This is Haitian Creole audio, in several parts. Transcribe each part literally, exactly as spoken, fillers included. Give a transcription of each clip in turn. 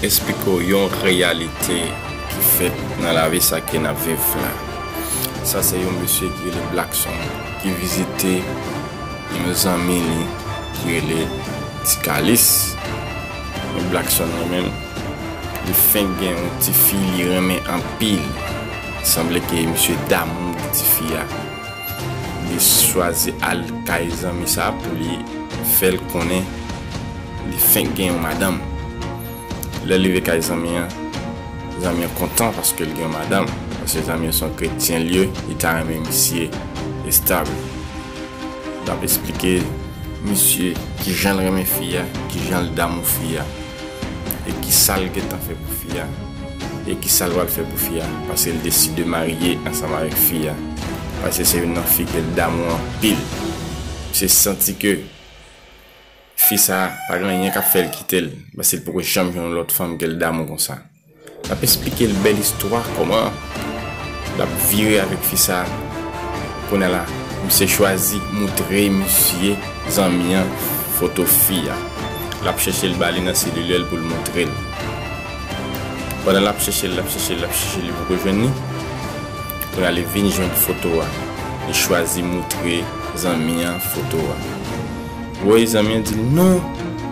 eksplike w yon reyalite ki fèt nan lavi sa ke n ap viv la. Sa se yon mesye ki rele Blackson, ki vizite yon zanmi li ki rele Ti Kalis. Men Blackson li menm, li fenk gen yon ti fi li renmen anpil. Sanble ke misye damou ti fi a. Li chwazi al kay zanmi sa pou li fè l konnen li fenk gen yon madanm. Lè l rive kay zanmi an, zanmi an kontan paske l gen yon madanm. Paske zanmi an se yon kretyen l ye, li ta renmen misye estab. L ap eksplike misye kijan l renmen fi a, kijan l damou fi a, e kisa l gentan fè pou fi a, e kisa l pral fè pou fi a, paske l deside marye ansanm avèk fi a, paske se youn nan fi ke l damou anpil. Misye santi ke fi sa a pa gen anyen k ap fè l kite l, paske l poko janm jwenn yon lòt fanm ke l damou konsa. L ap eksplike l bèl istwa kòman l ap vire avèk fi sa a. Kounye a la, misye chwazi moutre misye zanmi an foto fi a. L ap chèche l ba li nan selilè l pou l moutre l. Pandan l ap chèche l, l ap chèche l, l ap chèche l, li poko jwenn li. Kounye a li vin jwenn foto a. Li chwazi moutre zanmi an foto a. Woy, zanmi an di l, "Non,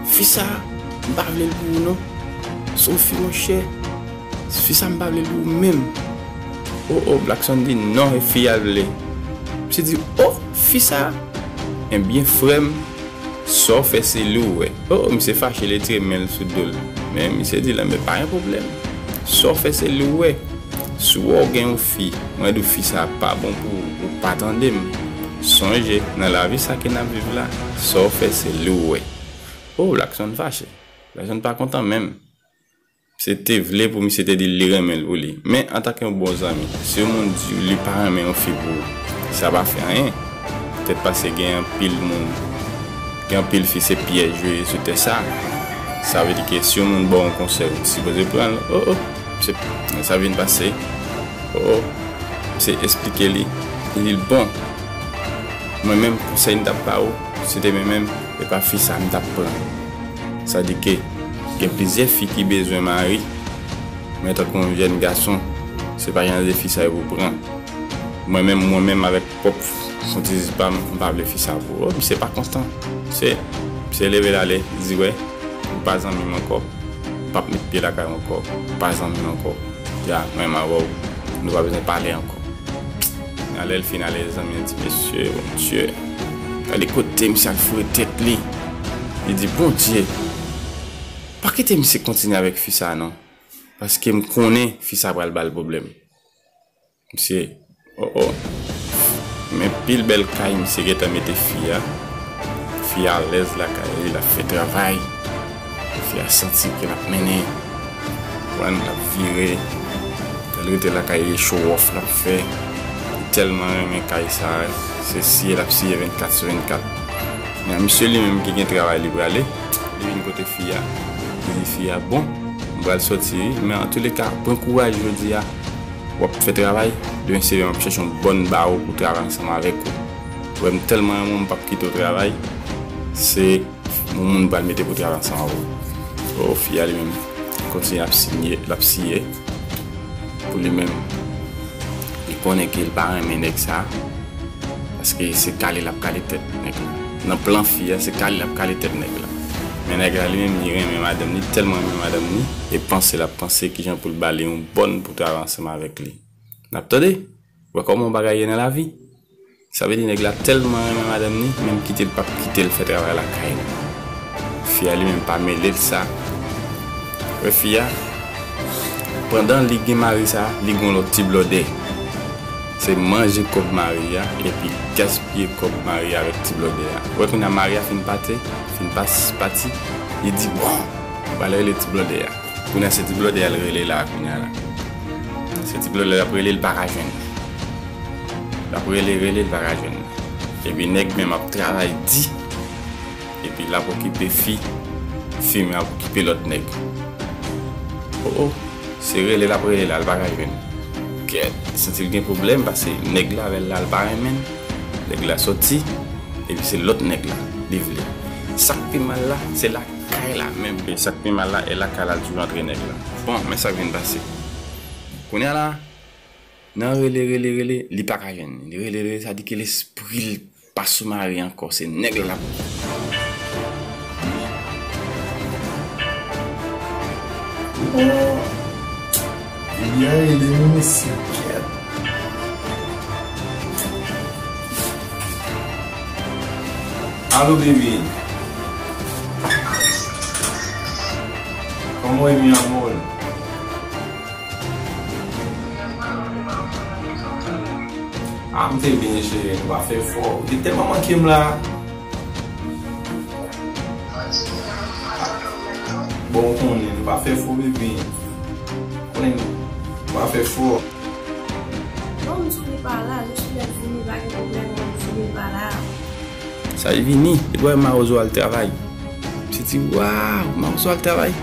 fi sa a, m pa vle l pou ou non. Se yon fi, monchè. Fi sa a, m pa vle l pou ou menm." O, o, Blackson di, "Non, e fi a l vle." Misye di, "O, fi sa a? Ebyen, frè m, sa w fè se li w wè." O, o, misye fache, li retire men l sou do l. Men misye di l, "Ebyen, pa gen pwoblèm. Sa w fè se li w wè. Si w wè w gen yon fi, mwen di w fi sa a pa bon pou ou, ou pa tande m. Sonje, nan lavi sa ke n ap viv la, sa w fè se li w wè." O, Blackson fache. Blackson pa kontan menm. Misye te vle pou misye te di l li renmen l pou li. Men, antanke yon bon zanmi, si yon moun di w li pa renmen yon fi pou ou, sa pa fè anyen. Petèt paske gen anpil moun, gen anpil fi se pyèj yo ye sou tè sa. Sa vle di ke si yon moun ba w yon konsèy, ou sipoze pran l. O, o, se, sa vin pase. O, o, se eksplike li. Li di l, "Bon, mwen menm konsèy m t ap ba ou, si te mwen menm, e pa fi sa m t ap pran." Sa di ke gen plizyè fi ki bezwen mari, men tankou yon jèn gason, se pa jan de fi sa yo pou pran. Mwen menm, mwen menm avèk pwòp fon ti zip pa m, m pa vle fi sa pou ou. O, misye pa kontan. Se, misye leve l ale, li di, "Wè, ou pa zanmi m ankò. M p ap met pye lakay ou ankò. Ou pa zanmi m ankò. Ya, mwen menm avè w, nou pa bezwen pale ankò." Nan lè l fin ale, zanmi an di, "Mesye, Bondye, gade kote misye al foure tèt li." Li di, "Bondye, pa kite misye kontinye avèk fi sa a non. Paske m konnen fi sa a pral ba l pwoblèm." Misye, o, o. Men pil bèl kay misye gentan mete fi a. Fi a alèz lakay li, l ap fè travay. Fi a santi ke l ap mennen. Konprann, l ap vire. Lè l rete lakay li, show off l ap fè. Li tèlman renmen kay sa a, se siye l ap siye vennkat sou vennkat. Men misye li menm ki gen travay li prale, li vin kote fi a. Li di fi a, "Bon, m pral sòti wi, men antouleka, pran kouraj jodi a. W ap fè travay, demen se lè m ap chèche yon bòn ba ou pou travay ansanm avèk ou. Ou wè m tèlman renmen w, m p ap kite w travay. Se yon moun m pral mete pou travay ansanm avè w." O, fi a li menm kontinye ap siye, l ap siye. Pou li menm, li konnen ke l pa renmen nèg sa. Paske se kale l ap kale tèt nèg la. Nan plan fi a, se kale l ap kale tèt nèg la. Men nèg la li menm, li renmen madanm li, tèlman renmen madanm li, e panse l ap panse kijan pou l ba li yon bòn pou travay ansanm avèk li. N ap tande? Wè kòman yon bagay ye nan lavi? Sa vle di nèg la tèlman renmen madanm li, menm kite l p ap kite l fè travay lakay li. Fi a li menm pa mele l sa. Wè fi a, pandan li gen mari sa, li gen yon lòt ti blòdè. Se manje kòb mari a, epi gaspiye kòb mari a avèk ti blòdè a. Wè kounye a mari a fin pati, fin pas, pati, li di, "Bon, m pral rele ti blòdè a." Kounye a se ti blòdè a l rele la, kounye a la. Se ti blòdè l ap rele, l pa ka jwenn. L ap rele, rele, l pa ka jwenn. Epi nèg menm ap travay di, epi l ap okipe fi, fi menm ap okipe lòt nèg. O, o, se rele l ap rele la, l pa ka jwenn. Kèt, li santi l gen pwoblèm, paske nèg la avè l la, l pa renmen l. Nèg la sòti, epi se lòt nèg la, li vle. Sa k pi mal la, se lakay la menm. E sa k pi mal la, e lakay la l toujou antre nèg la. Bon, men sa k vin pase. Kounye a la, nan rele, rele, rele, li pa ka jwenn li. Li rele, rele, sa di ke lespri l pa sou mari ankò. Se nèg la l ap. Oh! Li a rele m, mesye, kèt. Alo, baby. ¿Cómo es, mi amor? Ah, m te byen, cheri, nou pa fè fò. Ou te tèlman manke m la. Bon, ou konnen, nou pa fè fò, baby. Konnen, nou pa fè fò. Bon, m sou li pa la, jis lè vini, pa gen pwoblèm, non, m sou li pa la. Sa li vini, li wè Mawozo al travay. M se di, waw, Mawozo al travay.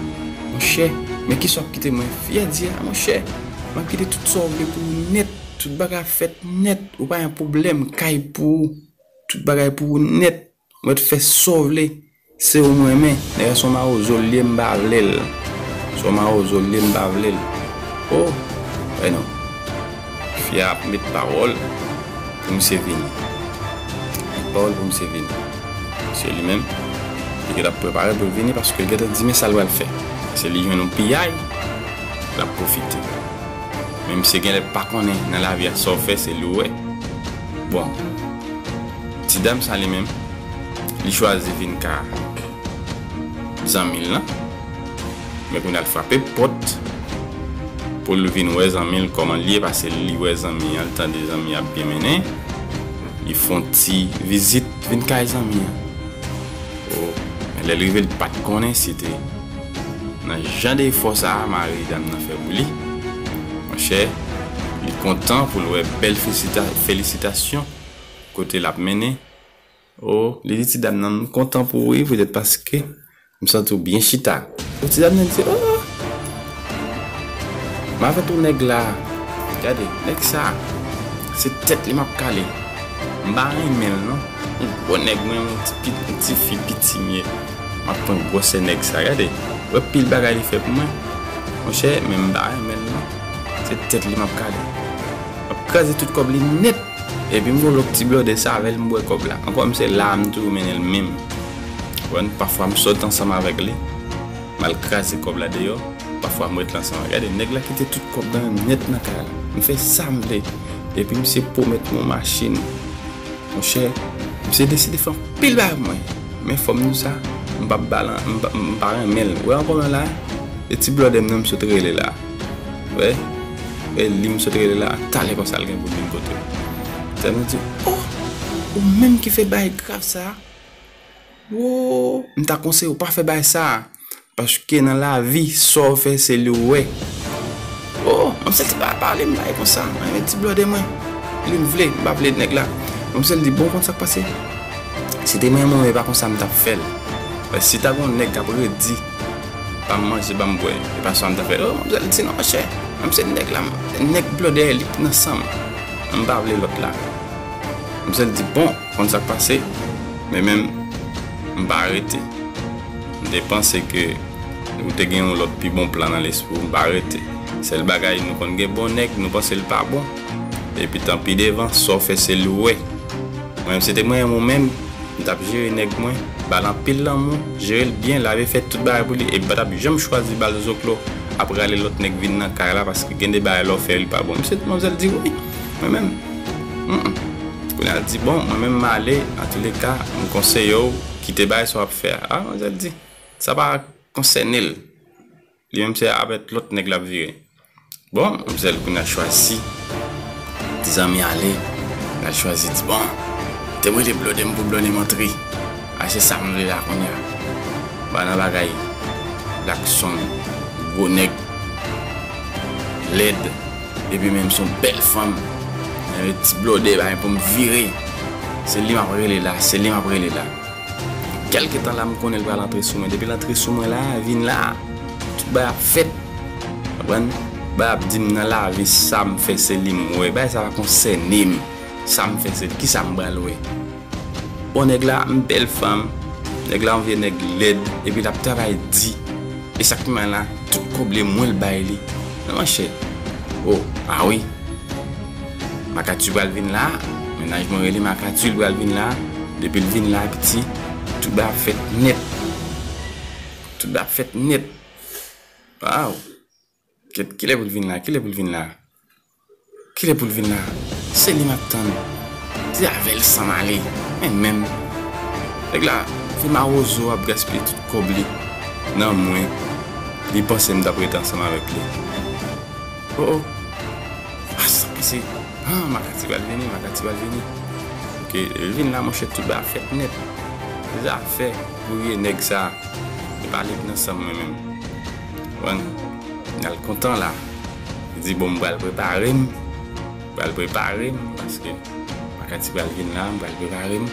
Monchè, men kisa w ap kite mwen fyè di a, monchè. M ap kite tout sa w vle pou ou nèt, tout bagay ap fèt nèt, ou pa gen pwoblèm, kay pou ou, tout bagay pou ou nèt. Mwen t fè sa w vle. Se ou m renmen. Nèg la se yon mawozo l ye, m pa vle l. Se yon mawozo l ye, m pa vle l. Oh, wè non. Fi a ap met pawòl pou misye vini. Met pawòl pou misye vini. Se li menm, li gentan ap prepare pou l vini paske l gentan di men sa l pral fè. Se li jwenn yon piyay, l ap pwofite. Men misye genlè pa konnen nan lavi a sa w fè, se li w wè. Bon, ti dam sa li menm, li chwazi vin ka zanmi l lan. Men kounye a l frape pòt pou l vin wè zanmi l kòman l ye, paske li wè zanmi an, l tande zanmi an ap byen mennen. Li fè yon ti vizit, vin kay zanmi an. O, men lè l rive, l pa t konnen si te nan jan de efò sa a mari dam nan fè pou li. Monchè, li kontan pou l wè bèl felisita-, felisitasyon kote l ap mennen. O, li di ti dam nan, m kontan pou ou wi, poutèt paske m santi w byen chita. O, ti dam nan di, o, m avè tou nèg la. Gade, nèg sa, se tèt li m ap kale. M pa renmen l non. Yon gwo nèg mwen, yon ti pi-, yon ti fi piti m ye. M ap pran gwosè nèg sa, gade. Wè pil bagay li fè pou mwen. Monchè, men m pa renmen l non. Se tèt li m ap kale. M ap kraze tout kòb li nèt. Epi m gen lòt ti blòdè sa avè l m bwè kòb la. Ankò m se la a m toujou mennen l menm. Konprann? Pafwa m sot ansanm avèk li. M al kraze kòb la deyò. Pafwa m ret la ansanm avèk. Gade, nèg la kite tout kòb nan nèt nan kay la. M fè sa m vle. Epi misye pwomèt mwen yon machin. Monchè, misye deside fè anpil bagay pou mwen. Men fò m di w sa, m p ap ba l, m pa, m pa renmen l. Wè ankò la, e ti blòdè m nan m sot rele la. Wè, e li m sot rele la, talè konsa l gen pou l vin kote m. Tèlman di, o, ou menm ki fè bagay grav sa a? Wo, m ta konseye w pa fè bagay sa a. Paske nan lavi, sa w fè, se li w wè. O, manmzèl te pa pale m bagay konsa. Mwen renmen ti blòdè mwen. Li m vle, m pa vle nèg la. Manmzèl di, bon, konn sa k pase? Si te mwen, mwen, e pa konsa m t ap fè l. Paske si ta gon nèg k ap redi, ban m manje, ban m bwè, e pa sa m t ap fè l. O, manmzèl di, non, monchè, menm se nèg la, nèg blòdè, li ki nan san m. M pa vle lòt la. Manmzèl di, bon, konn sa k pase? Men menm, m pa rete. M te panse ke ou te gen yon lòt pi bon plan nan lespri w, m pa rete. Sèl bagay, nou konn gen bon nèg, nou panse l pa bon. Epi tan pi devan, sa w fè se li w wè. Mwen, si te mwen, mwen menm, m t ap jere nèg mwen, ba l anpil lanmou, jere l byen, lave fè tout bagay pou li, epi pa t ap janm chwazi ba l zoklo, ap rale lòt nèg vin nan kay la, paske gen de bagay lè w fè, li pa bon. Misye, manmzèl di wi, mwen menm, mm, mm. Kounye a l di, bon, mwen menm m ale, antouleka, m konseye w, kite bagay sa w ap fè a. A, manmzèl di, sa pa konsène l. Li menm se avèk lòt nèg l ap vire. Bon, manmzèl kounye a chwazi. Ti zanmi ale, l al chwazi di, bon, te m rele blòdè m pou blòdè m antre. A, se sa m vle la kounye a. Ba nan bagay, Blackson, gwo nèg, lèd, epi menm se yon bèl fanm. Ti blòdè, bagay pou m vire. Se li m ap rele la, se li m ap rele la. Kèlke tan la, m konnen l pral antre sou mwen. Depi l antre sou mwen la, vin la, tout bagay ap fèt. Konprann? Bagay ap di m nan lavi, sa m fè se li m wè. Bagay sa pa konsène m. Sa m fè se kisa m pral wè. Bon, nèg la, m bèl fanm. Nèg la yon vye nèg lèd, epi l ap travay di. E sa k pi mal la, tout kòb li, mwen l bay li. Men monchè. Oh, a wi. Makati pral vin la. Mennaj mwen rele Makati, l pral vin la. Depi l vin la, piti, tout bagay ap fèt nèt. Tout bagay ap fèt nèt. Waw. Kèt, kilè pou l vin la? Kilè pou l vin la? Kilè pou l vin la? Se li m ap tann. Se avè l san m ale. Men menm. Nèg la, se mawozo ap gaspiye tout kòb li nan mwen. Li panse m t ap rete ansanm avèk li. Oh, oh. Ah, sa pase. Ah, Makati pral vini, Makati pral vini. Ok, li vin la, monchè, tout bagay fèt nèt. Se zafè pou ye nèg sa. Li pa lib nan san mwen menm. Konprann? N al kontan la. Li di, bon, m pral prepare m. M pral prepare m, paske Makati pral vin la, m pral prepare m.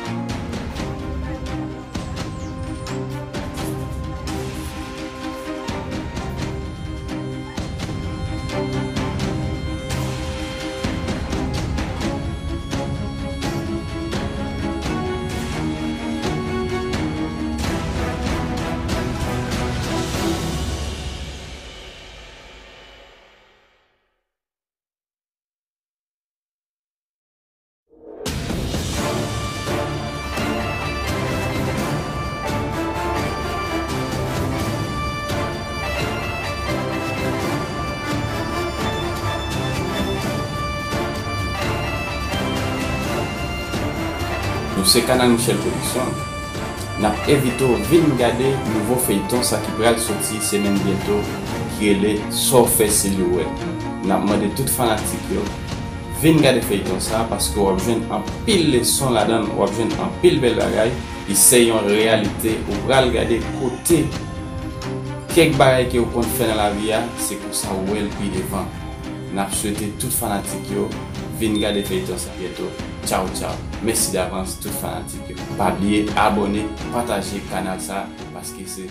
Nou se Kanal Michel Production. N ap envite w vin gade nouvo feyton sa ki pral soti semèn byento ki rele Sa w fè Siliwowèt. N ap mande tout fanatik yo vin gade feyton sa paske w ap jwenn anpil leson ladan l, w ap jwenn anpil bèl bagay. Li se yon reyalite, ou pral gade kote kèk bagay ke w konn fè nan lavi a, se konsa w wè l pi devan. N ap swete tout fanatik yo vin gade feyton sa byento. Tchaw, tchaw. Mèsi davans tout fanatik yo. Pa bliye abòne, pataje kanal sa, paske se